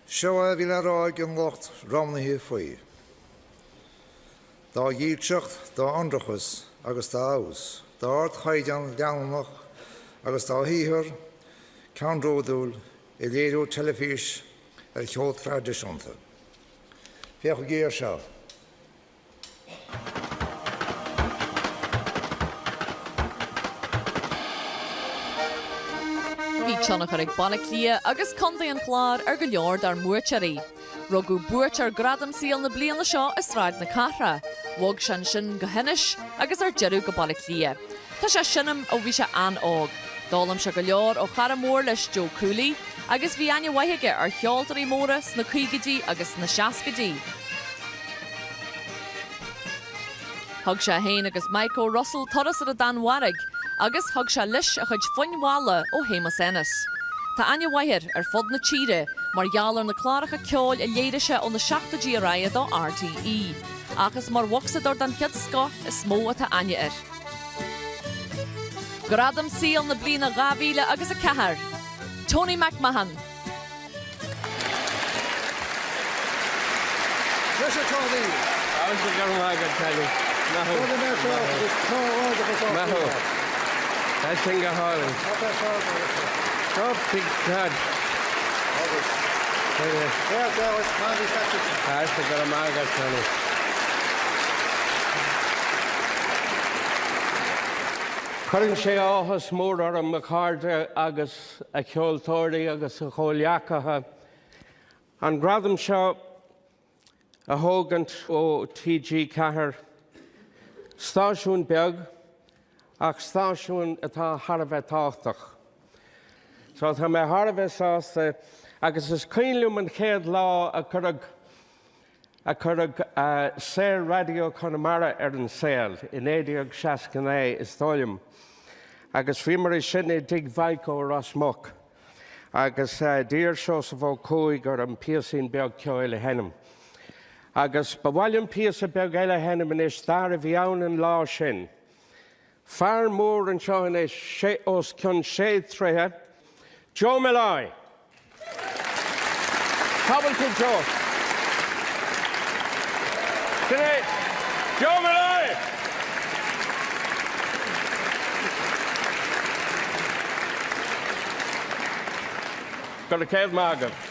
Seo a bhí le rá ag an lucht roghnaithe faoi. Dá dhílseacht, dá ionracas agus dá fheabhas, dá ardchaighdeán leanúnach agus dá shaothar ceannródúil i léiriú teilifíse ar cheol traidisiúnta. Féachaigí air seo. Bhí tionchar ag Baile Átha Cliath agus Contae an Chláir ar go leor dár mbuaiteoirí. Rugadh buaiteoir Gradam Saoil na bliana seo i Sráid na Cathrach. Bhog sé ansin go hInis agus ar deireadh go Baile Átha Cliath. Tá sé ag seinm ó bhí sé an-óg. D'fhoghlaim sé go leor ó chara mór leis Joe Cooley agus bhí aithne mhaith aige ar cheoltóirí móra sna caogaidí agus sna seascaidí. Thug sé féin agus Micho Russell turas ar an Danmhairg agus thug sé leis a chuid foinn mhalla ó Shéamus Ennis. Tá aithne mhaith air ar fud na tíre mar gheall ar na cláracha ceoil a léirigh sé ó na seachtóidí ar aghaidh do RTÉ. Ach is mar bhocsadóir den chéad scoth is mó atá aithne air. Gradam Saoil na bliana 2000 agus 4, Tony McMahon. Leis an Tony. Fáilte go raibh maith agat, Tony. Maith thú. Tony Mac agus comhghairdeachas ó Maith thú. Tá sin go hálainn. Tá sé Go big God. Agus. Fáilte go raibh maith agat, Tony. Cuireann sé áthas mór orm, a chairde agus a cheoltóirí agus a chomhghleacaithe, an gradam seo a thógaint ó TG4, stáisiún beag ach stáisiún atá thar a bheith tábhachtach. So tá mé thar a bheith sásta agus is cuimhin liom an chéad lá a cuireadh a cuireadh Saor-Raidió Chonamara ar an saol i 1969 is dóigh liom agus bhíomar ansin i dtigh Mhaidhc ó Ros Muc agus d'iarr Seosamh Ó Cuaig orm píosaín beag ceoil a sheinm. Agus ba mhaith liom píosa beag eile a sheinm anois d'fhear a bhí ann an lá sin. Fear mór anseo anois, sé os cionn sé troithe, Joe Molloy! Cá bhfuil tú Joe? Sin é Joe Molloy! Go raibh céad maith agaibh.